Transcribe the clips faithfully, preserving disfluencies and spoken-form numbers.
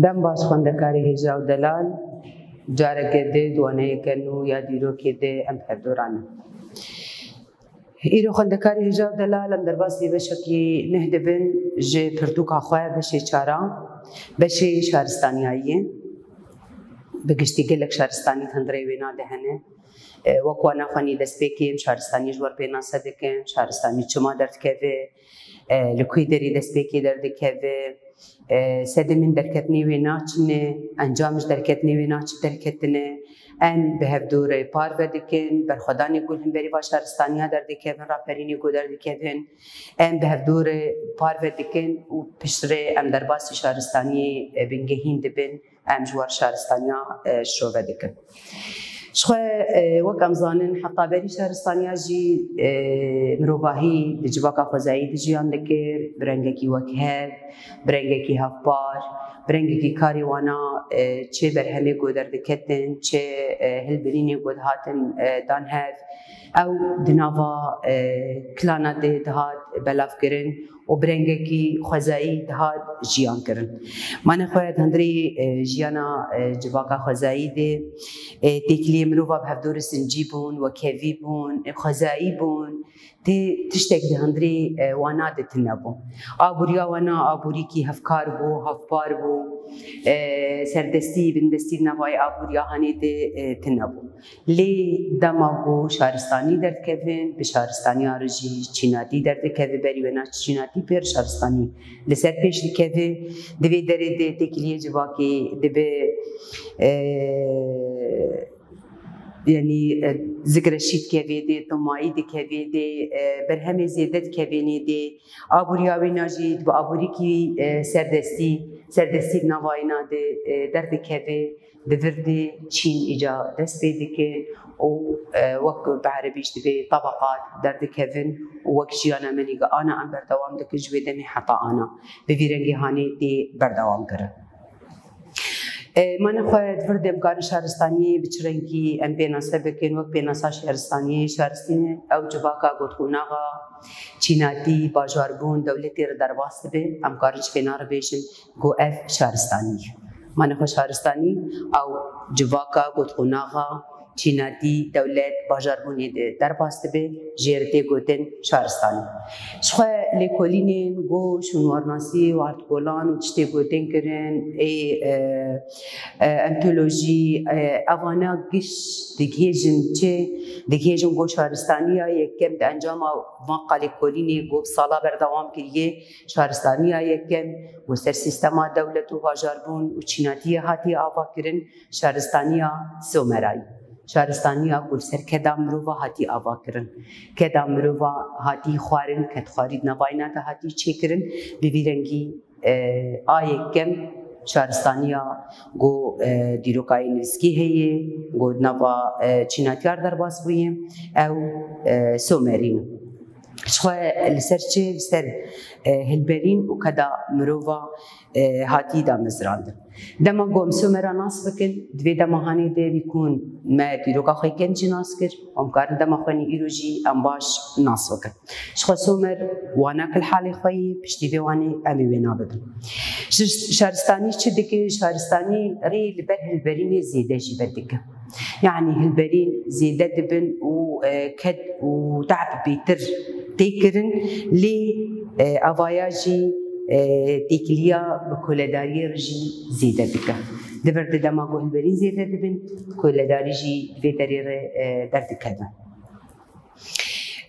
Dem baş xwendekarê hêja û delal, careke dê di waneyeke nû ya dîrokê dê em bi hevdû re ne. Îro xwendekarê hêja û delal em derbasî beşekî neh dibin ji pirtûka xwe, beşê çara, beşê şaristaniyayî ye. Bi giştî gelek şaristanî di hundirê wêna de hene. E, wek wana xwenî destpêkê em şaristanî ji we re pênase dikin, şaristanî çima derdikeve, e, li ku derê destpêkê derdikeve, e, sedemên derketinê wêna çi ne, encam ji derketinê wêna çi derketine, em bi hevdû re parve dikin, berxwedanê ku li hemberî va şaristaniya derdikevin, raperînê ku derdikevin, em bi hevdû re parve dikin û piştre em derbasî şaristaniyê, e, bingehîn dibin. Em ji we re şaristaniya, e, şove dikin. Ji xwe, e, wek em zanin, heta berî şaristaniya jî, e, mirovahî di civaka xwezayî de jiyan dikir, bi rengekî wekhev, bi rengekî hevpar, bi rengekî karê wana, e, çi berhemê ku derdiketin, çi, e, hilbirînê ku dihatin, e, dan hev, ew di nava, e, klana de dihat belavkirin û bi rengekî xwezayî dihat jiyan kirin. Mane xwe di hundirê, e, jiyana, e, civaka xwezayî de, e, têkiliyê mirova bi hevdû re sincî bûn, wekhevî bûn, e, xwezayî bûn. Tê tiştek di hundirê, e, wana de tune bû. Aboriya wana aborîkî hevkar bû, hevpar bû. E, serdestî, bindestî di navayê aboriya hanê de, e, tune bû. Lê dema ku şaristanî derdikevin, bi şaristaniya re jî çînatî derdikeve, berî wêna çînatî pêr şaristanî li ser pêş dikeve. Di vê derê de têkiliyê civakê dibe, e, yanî, e, zikreşî dikevê dê, tomayî dikevê dê, e, berhemê zêde dikevênê dê, aboriya wêna jî dibe aborîkî, e, serdestî, serdestî di nava wêna de, e, derdikeve. Di vir de çîn îca dest pê dike û, e, wek bi erebî jî dibê tebeqat derdikevin û wek jiyana me nîge ana em berdewam dikin ji wê demê heta ana. Bi vî rengê hanê tê berdewam kirin. E, mane xwe di vir de em karin şaristaniyê bi çi rengî em pênase bikin, wek pênasa şaristaniyê, şaristaniyê ew civaka gotqûnaxa çînatî, bajarbûn, dewletê re derbas dibe, em karin ji vêna re bêjin ku ev şaristanî ye. Mane xwe şaristanî ew civaka gotqûnaxa çînatî, dewlet, bajarbûnê de derbas dibe, jê re tê gotin şaristanî. Ji xwe lêkolînên goş û nûwarnasî û artikolan û tiştê gotin kirin, ê, e, e, entolojî, e, evana giş digihêjin çi? Digihêjin ku şaristaniya yekem di encama van qalêkolînê ku bi sala berdewam kiriye, şaristaniya yekem ku ser sîstema dewlet û bajarbûn û çînatiyê hatiye avakirin, şaristaniya Somerayî. Şaristaniya ku li ser keda mirova hatî avakirin. Keda mirova hatî xwarin, kedxwarî di navayna de hatî çêkirin. Bi vî rengî, e, a yekem şaristaniya ku, e, dîrokayê nivîskî heye, ku di nava, e, çînatiya re derbas bûye, ew, e, Somerî ne. Ji xwe li ser çi? Li ser, e, hilberîn û keda mirova, e, hatî damezrandin. Dema ku em Somera nas bikin, di vê dema hanê de bî ku me dîroka xwe yên kend jî nas kir, em karin dema xwe nî îro jî em baş nas bikin. Ji xwe Somer wana kil halê xwe yê, piştî vê wanê em ê wêna bibin. Ji şaristanî çi dike? Şaristanî rê li ber hilberînê zêde jî vedike. Yanî hilberîn zêde dibin û, e, ked û deb bêtir tê kirin, lê, e, avaya jî, e, têkiliya bi koledariyê re jî zêde dike. Di vir de dema ku hilberîn zêde dibin, koledarî jî vê derê re, e, derdikeve.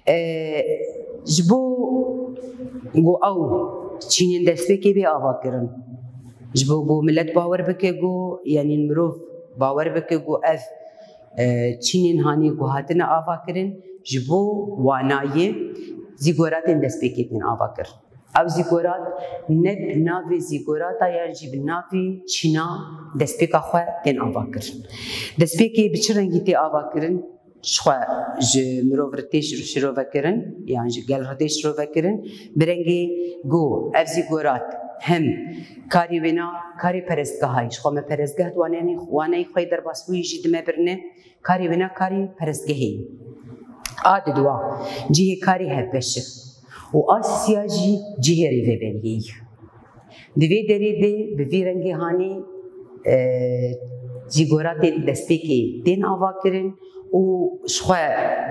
E, ji bo ku ew çînên destpêkê bê avakirin, ji bo ku milet bawer bike ku, yanî mirov bawer bike ku ev, e, çînên hanê ku hatine avakirin, ji bo wanayê zîgoratên destpêkê tên avakirin. Ew zîgorat ne bi navê zîgorata yan jî bi navê çîna destpêka xwe tên avakirin. Destpêkê bi çi rengî tê avakirin? Ji xwe ji mirov re tê şiro-, şirovekirin, yan ji gel re tê şirovekirin. Bi rengê ku ev zîgorat hem karê wêna karê perestgehayî, ji xwe me perestgeh di waneyê, waneyê xwe yê derbasbûyî jî di me birine, karê wêna karê perestgehê ye. A diduwa cihê karê hevbeş e û a sisiya jî cihê rêveberiyê ye. Di vê derê de bi vî rengî hanî, e, zîgoratên destpêkê tên avakirin û ji xwe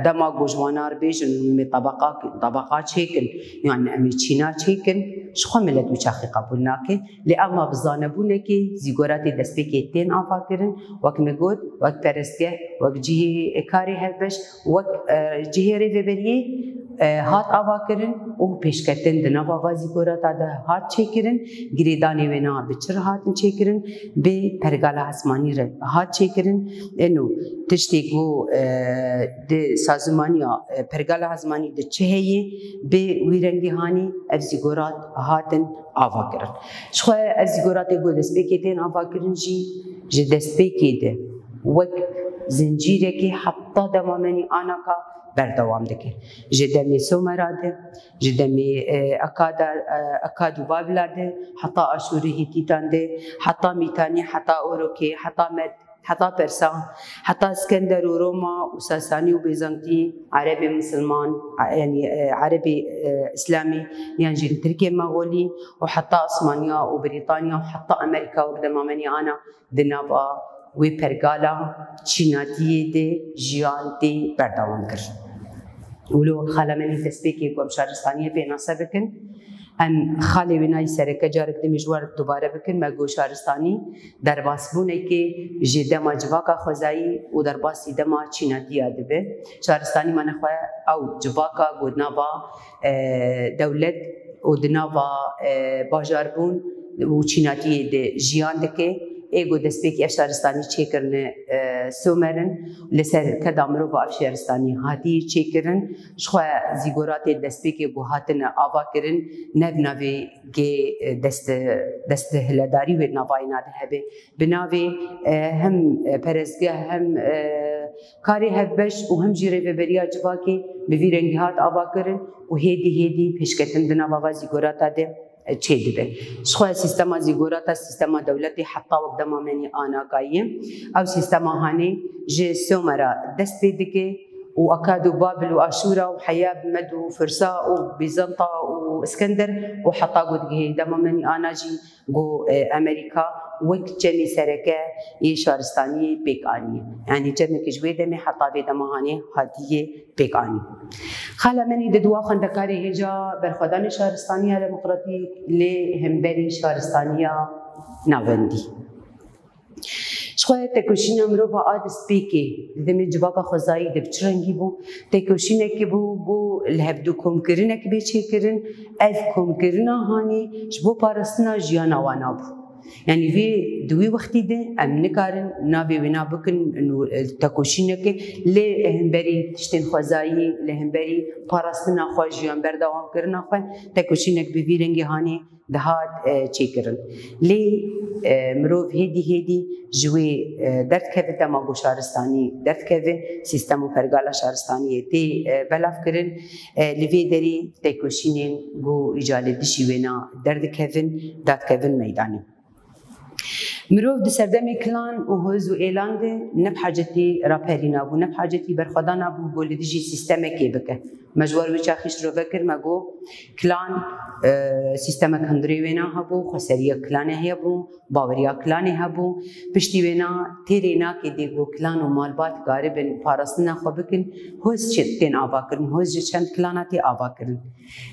dema ku ji wana re bêjin, em ê tebeqa, tebeqa çêkin, yan em ê çîna çêkin, ji xwe milet wî çaxî qebûl nake. Lê ema bi zanebûnekê zîgoratê destpêkê tên avakirin, wek me got, wek perestgeh, wek cihê karê hevbeş, wek, e, cihê rêveberiyê, e, hat avakirin û pêşketin di nava va zîgorata de hat çêkirin. Girêdanê wêna bi çi re hatin çêkirin? Bi pergala hezmanî re hat çêkirin. Eno tiştê ku, e, di sazimaniya, e, pergala hezmanî de çi heye, bi wî rengî hanî ev zîgorat hatin avakirin. Ji xwe ev zîgoratê ku destpêkê tên avakirin jî ji destpêkê de wek zincîrekê heta dema menî anaka berdewam dike. Ji demê Somera de, ji demê, e, Akada, e, Akad û Babila de, heta Aşûrî Hîtîtan de, heta Mîtanî, heta Orokê, heta Med, heta Persa, heta Skender û Roma û Sasanî û Bêzantî, Erebê Misilman, e, yanî, e, Erebê, e, Îslamî, yan jî Tirkê Mexolî û heta Osmaniya û Brîtanya û heta Amerîka wek dema menî ana di nava wê pergala çînatiyê de jiyan tê berdewam kir. Wilo xala menî destpêkê ku em şaristaniyê pênase bikin, em xalê wê nayî sereke carek dimê ji we re dubare bikin, me got şaristanî derbasbûnekê ji dema civaka xwezayî û derbasî dema çînatiya dibe. Şaristanî mane xwe ew civaka ku di nava, e, dewlet û di nava, e, bajarbûn û çînatiyê de jiyan dike. Ê ku destpêkî ev şaristanî çêkirine, e, Somer in, li ser keda mirova ev şaristanî hatî çêkirin. Ji xwe zîgoratê destpêkê ku hatine avakirin, ne bi navê gê, e, dest, desthiledarî wê navayê nade hebe. Bi navê, e, hem, e, perestgeh, hem, e, karê hevbeş û hem jî rêveberiya civakê bi vî rengî hat avakirin û hêdî hêdî pêşketin di nava va zîgorata de, e, çêdibe. Ji xwe sîstema zîgorata sîstema dewletê heta wek dema menî anaka ye. Ew sîstema hanê ji Somera dest pê dike û Akad û Babil û Aşûra û Heyab, Med û Firsa û Bîzanta û Îskender û heta ku digihê dema menî ana jî ku, e, Amerîka wek çemê sereke yê şaristaniyê pêk aniye. Yanî çemekî ji wê demê heta vê dema hanê hatiye pêk anî. Xala menî di dua xwendekarê hêja berxwedanê şaristaniya demokratîk lê hemberî şaristaniya navendî. Ji xwe tekoşîna mirova a destpêkê di demê civaka xwezayî de bi çi rengî bû? Tekoşînekî bû, bû li hevdû komkirinek bê çêkirin. Ev komkirina hanî ji bo parastina jiyana wana bû. Yanî vê, di wî wextî de em nikarin navê wêna bikin, û, e, tekoşîneke, lê li hemberî tiştên xwezayî, li hemberî parastina xwe, jiyan berdewamkirina xwe, tekoşînek bi vî rengî hanê dihat, e, çêkirin. Lê, e, mirov hêdî hêdî ji wê, e, derdikeve, dema ku şaristanî derdikeve, sîstem û pergala şaristaniyê tê, e, belavkirin, e, li vê derê tekoşînên ku îca li dijî wêna derdikevin, dadikevin meydanê. Mirov di serdemê kilan û hoz û êlan de ne bi hacetî raperîna bû, ne bi hacetî berxwedana bû ku li dijî sîstemekê bike. Me ji we re wê çaxî şirove kir, me got, kilan, e, sîstemek hundirê wêna hebû, xweseriya kilanê hebû, baweriya kilanê hebû. Piştî wêna têrê nakê dê ku kilan û malbat karibin parastina xwe bikin, hoz çi tên avakirin, hoz ji çend kilana tê avakirin.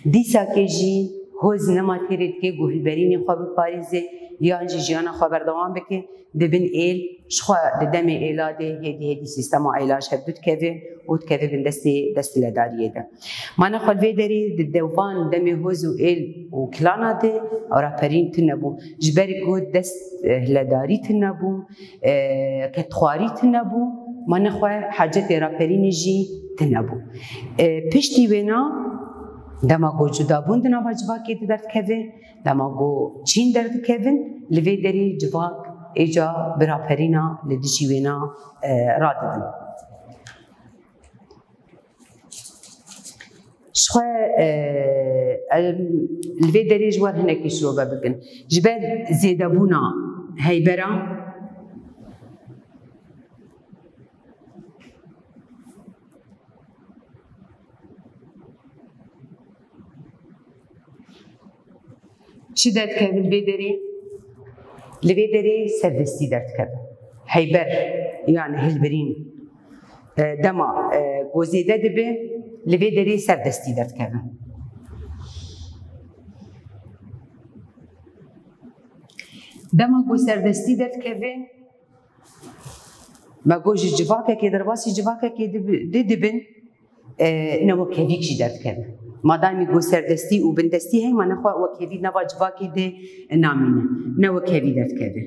Dîsakê jî hoz nema têrê dike ku hilberînê xwe biparêze yan jî jiyana xwe berdewam bike, dibin êl, ji xwe di demê êla de hêdî hêdî sîstema êla ji hev du dikeve û dikeve bin destê desthiledariyê de. Mane xwe li vê derê di devan demê hoz û êl û kilana de raperîn tune bû. Ji ber ku dest, e, hiledarî tune bû, e, kedxwarî tune bû, mane xwe hacetê raperînê jî tune bû. E, piştî wêna dema ku cudabûn di nava civakê de derdikeve, dema ku çîn derdikevin, li vê derê civak êca bi raperîna li dijî wêna, e, radidin. Ji xwe, e, em li vê derê ji we re hinekî şirove bikin. Ji ber zêdebûna heybera, Çi derdikeve li vê derê? Li vê derê serdestî derdikeve. Heyber, yani hilbirîn, e, dema, e, ku zêde dibe, li vê derê serdestî derdikeve. Dema ku serdestî derdikeve, me got ji civakekê, derbasî civakekê dibi-, dê dibin, e, newekhevîk jî derdikeve. Madamî ku serdestî û bindestî heye, ma nexwe wekhevî nava civakê de namîne. Newekhevî derdikeve.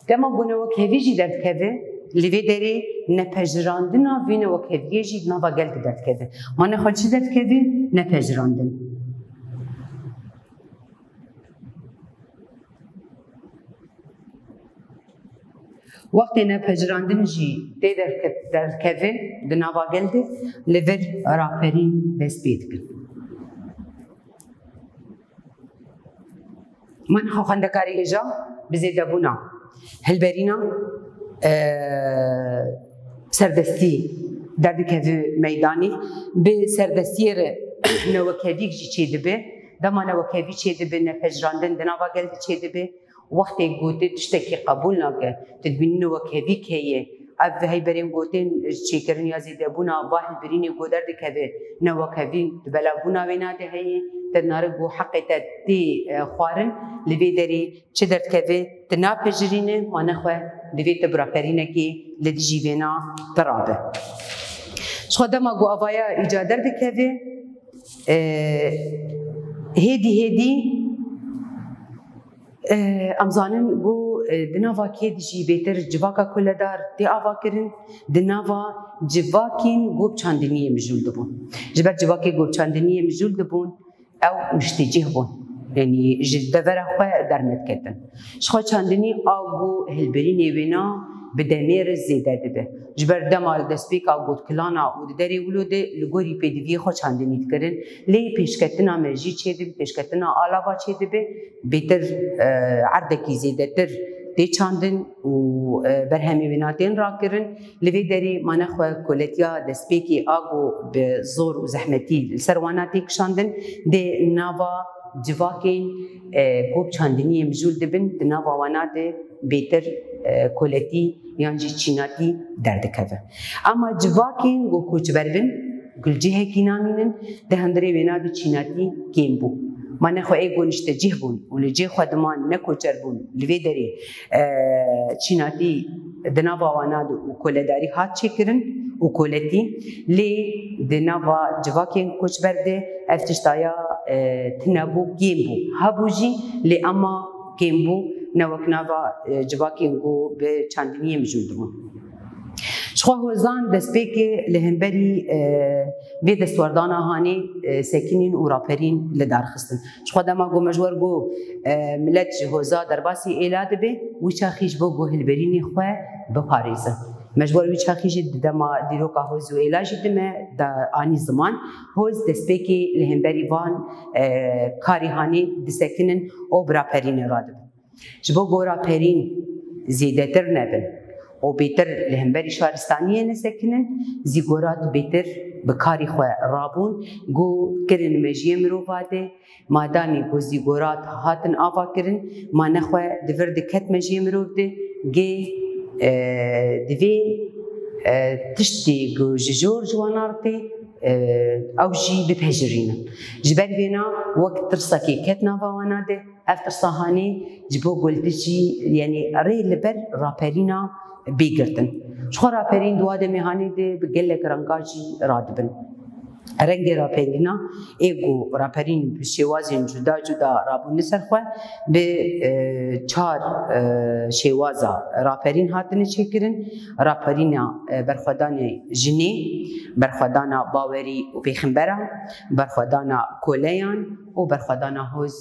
Dema ku newekhevî jî derdikeve, li vê derê nepejirandina vê newekheviyê jî di nava gel de derdikeve. Ma nexwe çi derdikeve? Nepejirandin. Wextê nepejirandin jî tê derke-, derdikeve di nava gel de, li vir raperîn dest pê dikin. Ma nexwe xwendekarê hêja bi zêdebûna hilberîna, e, serdestî derdikeve meydanê, bi serdestiyê re newekhevîk jî çêdibe. Dema newekhevî çêdibe, nepejirandin di nava gel de çêdibe. Wextê ku tu tiştekî qebûl nake, tu dibînî newekhevîk heye, ev heyberên ku tên çêkirin ya zêdebûna va hilbirînê ku derdikeve, newekhevî di belavbûna wêna de heye, te dinare ku heqê te tê, e, xwarin, li vê derê çi derdikeve, tu napejirîne, ma nexwe divê tu bi raperînekê li dijî vêna te rabe. Ji xwe dema ku avaya îca derdikeve, e, hêdî hêdî, e, em zanin ku, e, di nava kê dijî bêtir civaka koledar tê ava kirin, di nava civakên ku bi çandiniyê mijûl dibûn. Ji ber civakê ku bi çandiniyê mijûl dibûn, ew niştecih bûn. Yanî ji devera xwe dernediketin. Ji xwe çandinî a ku hilbirînê wêna bi demê re zêde dibe. Ji ber dema li destpêka gotkilana û di derê wilo de li gorî pêdiviyê xwe çandinî dikirin. Lê pêşketina mejî çêdibe, pêşketina alava çêdibe, bêtir, e, erdekî zêdetir tê çandin û, e, berhemê wêna tên rakirin. Li vê derê ma nexwe koletiya destpêkê a ku bi zor û zehmetî li ser wana tê kişandin, di nava civakên, e, ku bi çandiniyê mijûl dibin, di nava wana de bêtir, e, koletî yan jî çînatî derdikeve. Ama civakên ku koçber bin, ku li cihekî namînin, di hundirê wêna de çînatî kêm bû. Ma nexwe ê ku niştecih bûn û li cê xwe diman ne koçer bûn, li vê derê, e, çînatî di nava wana de û koledarî hat çêkirin û koletî, lê di nava civakên koçber de ev tiştaya, e, tune bû, kêm bû. Hebû jî, lê ema kêm bû, ne wek nava, e, civakên ku bi çandiniyê mijûl dibûn. Ji xwe hozan destpêkê li hemberî, e, vê destwerdana hanê, e, sekinîn û raperîn li dar xistin. Ji xwe dema ku me ji wer got, e, milet ji hoza derbasî êla dibe, wî çaxî ji bo ku hilberînê xwe biparêzin. Me ji wer wî çaxî jî di dema dîroka hoz û êla jî dime da anî ziman. Hoz destpêkê li hemberî van, e, karî hanê disekinin û bi raperînê radibin. Ji bo ku raperîn zêdetir nebin û bêtir li hemberî şaristaniyê nesekinin, zîgorat bêtir bi karî xwe rabûn, ku kirin mejiyê mirova de, madamî ku zîgorat hatin ava kirin, ma nexwe di vir diket mejiyê mirov de, gê, e, divê, e, tiştê ku ji jor ji wana re tê, e, ew jî bipejirînin. Ji ber vêna wek tirsekê ket nava wana de, ev tirsa hanê ji bo ku li dijî, yanî rê li ber raperîna bê girtin. Ji xwe raperîn di wa demê hanê de bi gelek renga jî radibin. Rengê raperîna ê ku raperîn bi şêwazên cuda cuda rabûne ser xwe, bi, e, çar, e, şêwaza raperîn hatine çêkirin. Raperîna, e, berxwedanê jinê, berxwedana bawerî û pêxembera, berxwedana koleyan û berxwedana hoz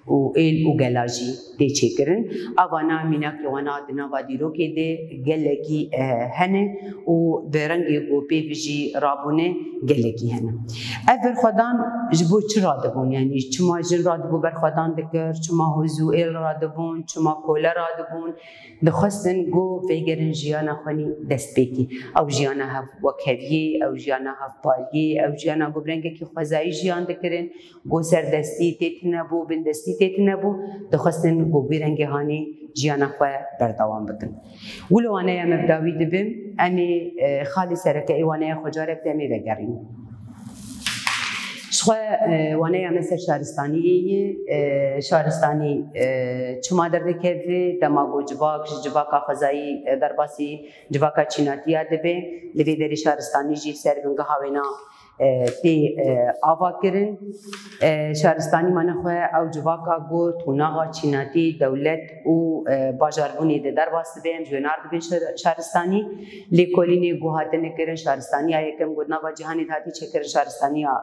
û êl û gela jî tê çêkirin. Avana mînakê wana di nava dîrokê de gelekî, e, hene û bi rengê ku pê vijî rabûne gelekî hene. Ev berxwedan ji bo çi radibûn? Yanî çima jin radibû berxwedan dikir, çima hoz û êl radibûn, çima kole radibûn? Dixwestin ku vêgerin jiyana xwe nî destpêkî. Ew jiyana hev wekheviyê, ew jiyana hevpariyê, ew jiyana ku bi rengekî xwezayî jiyan dikirin, ku serdestî tê tune bû, bindestî tê tune bû, dixwestin ku vî rengê hanê jiyana xwe berdewam bikin. Wilo waneya me bi dawî dibim, em ê, e, xalê sereke ê waneya xwe carek demê vegerîn. Ji xwe, e, waneya me ser şaristaniyê ye. E, şaristanî, e, çima derdikeve, dema ku civak ji civaka xwezayî, e, derbasî civaka çînatiya dibe, li vê derê şaristanî jî li ser bingeha wêna, e, tê, e, ava kirin. E, şaristanî mane xwe ew civaka ku qonaxa çînatî, dewlet û, e, bajarbûnê de derbas dibe, em ji wê nardibin şar-, şaristanî. Lêkolînê ku hatine kirin, şaristaniya yekem ku di nava cîhanê de hatî çêkirin, şaristaniya,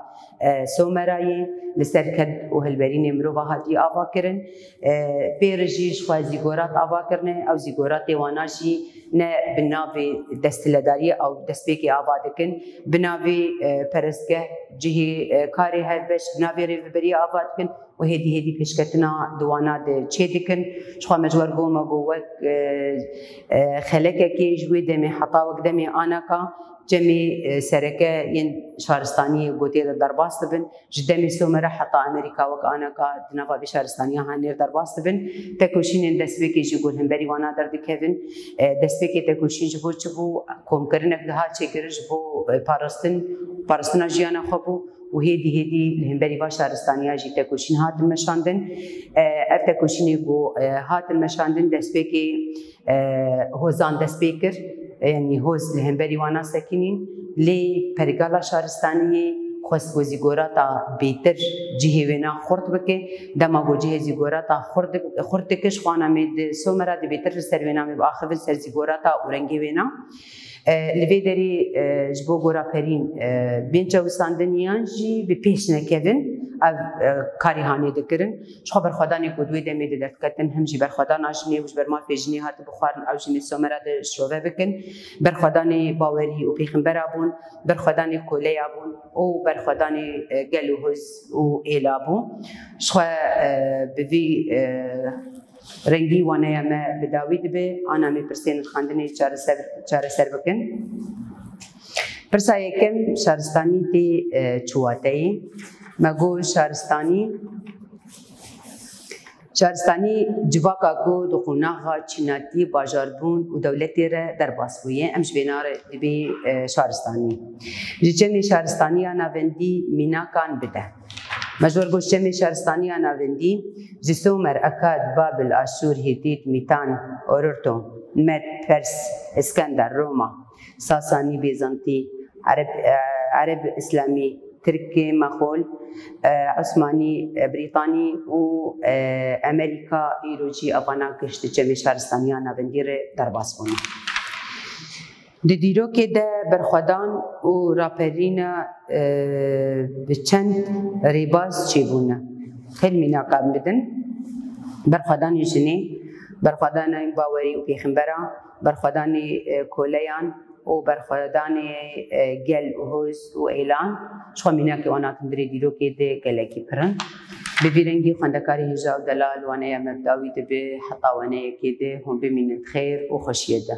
e, Somera ye, li ser ked û hilberînê mirova hatî ava kirin. E, pê re jî ji xwe zîgorat ava kirine, ew zîgoratê wana jî ne bi navê desthiledariyê ew destpêkê ava dikin, bi navê, e, perestgeh, cihê, e, karê hevbeş, bi navê rêveberiyê ava dikin û hêdî hêdî pêşketina di wana de çê dikin. Ji xwe me ji wer goma ku wek, e, e, xelekekê ji wê demê heta wek demê anaka cemê, e, sereke yên şaristaniyê ku tê de derbas dibin. Ji demê Somera heta Amerîka wek anaka di nava vê şaristaniya hanê re derbas dibin. Tekoşînên destpêkê jî ku li hemberî wana derdikevin. E, destpêkê tekoşîn ji bo çi bû? Komkirinek dihat çêkirin ji bo, e, parastin, parastina jiyana xwe bû û hêdî hêdî li hemberî va şaristaniya jî tekoşîn hatin meşandin. E, ev tekoşînê ku, e, hatin meşandin destpêkê, e, hozan dest pê kir. Yanî hoz li hemberî wana sekinîn, lê pergala şaristaniyê xwest ku zîgorata bêtir cihê wêna xurt bike. Dema ku cihê zîgorata xurt, xurt dike, ji xwe namê di Somera di bêtir li ser wêna me biaxivin ser zîgorata û rengê wêna. E, li vê derê, e, ji bo ku raperîn, e, bên çewisandin yan jî bi pêş nekevin, ev, e, karê hanê dikirin. Ji xwe berxwedanê ku di wê demê de derdiketin, him jî berxwedana jinê û ji ber mafê jinê hatibû xwarin, ew jinê Somera de şove bikin. Berxwedanê bawerî û pêxembera bûn, berxwedanê koleya bûn û berxwedanê, e, gel û hoz û êla bû. Ji xwe, e, bi vî, e, rengî waneya me bi dawî dibe, ana me pirsên li xwendinê çareser, çareser bikin. Pirsa yekem, şaristanî tê, e, çi wateyê? Me got şaristanî, şaristanî civaka ku di qonaxa çînatî, bajarbûn û dewletê re derbas bûye. Em ji vêna re dibê, e, şaristanî. Ji çemê şaristaniya navendî mînakan bide. Me ji wer got çemê şaristaniya navendî, ji Somer, Akad, Babil, Aşûr, Hîtît, Mîtan, Orurto, Med, Pers, Iskender, Roma, Sasanî, Bêzantî, Ereb, e, Ereb, Îslamî, Tirkê, Mexol, e, Osmanî, e, Brîtanî û, e, Amerîka îro jî evana gişt di çemê şaristaniya navendî re derbas bûne. Di dîrokê de berxwedan û raperîna, e, bi çend rêbaz çêbûne. Hil mînakan bidin. Berxwedanê jinê, berxwedanê bawerî û pêxembera, berxwedanê, e, koleyan û berxwedanê, e, gel û hoz û êlan. Ji xwe mînakê wan a hundirê dîrokê de gelekî pir in. Bi vî rengî xwendekarê hêja û delal waneya me bi dawî dibe, heta waneyekê de hûn bimînin xêr û xweşiyê de.